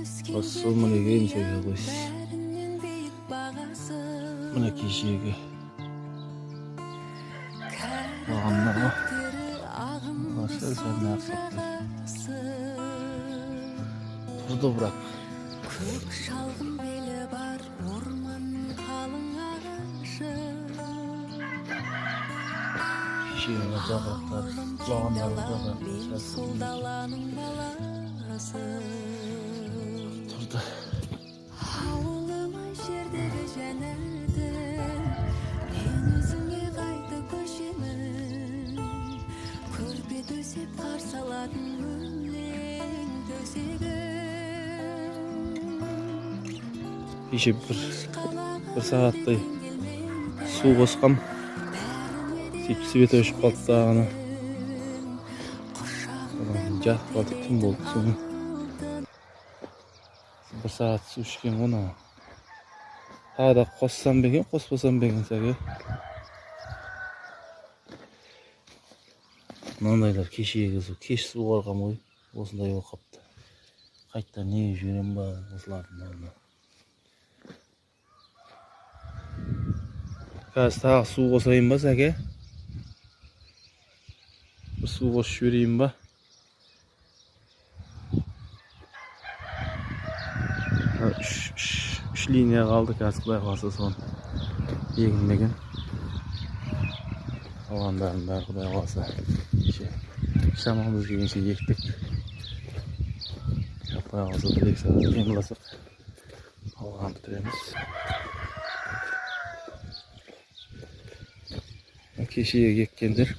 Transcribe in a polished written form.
Ассалаумағалейкум, сәке, қалайсыз? Мына кешегі бағандар ғой. Сәл сәл нағып тұрды бірақ. Көк шалғын белі бар орманның қалың ағашы. Кешегі мына жапырақтар, құлағандар, жапырақтар Мен сәл сол даланың баласы. тұрды. Ауылым ай, жердегі жәннәтім, мен өзіңе қайта көшемін. Көрпе төсеп қарсы алатын өлең төсегім. Кеше бір сағаттай су қосқам. Сөйтіп свет өшіп қалды дағыны. Одан кейін жатып қалдық, түн болды соны. Бір сағат су ішкен ғой мына. Тағы да қоссам ба екен, қоспасам ба екен, сәке? Мынандайлар кешегі су, кеш суғарғам ғой, осындай болып қалыпты. Қайтадан неге жіберем ба осылардың бәрін? Қазір тағы су қосайын ба, сәке? Бір су қосып жіберейін ба? Үш линия қалды қазір, құдай қаласа соны егінмеген. Қалғандарының бәрі құдай қаласа кеше шамамыз келгенше ектік. Құдай қаласа 1-2 сағат демалсақ, қалғанын бітіреміз. Кеше еккендер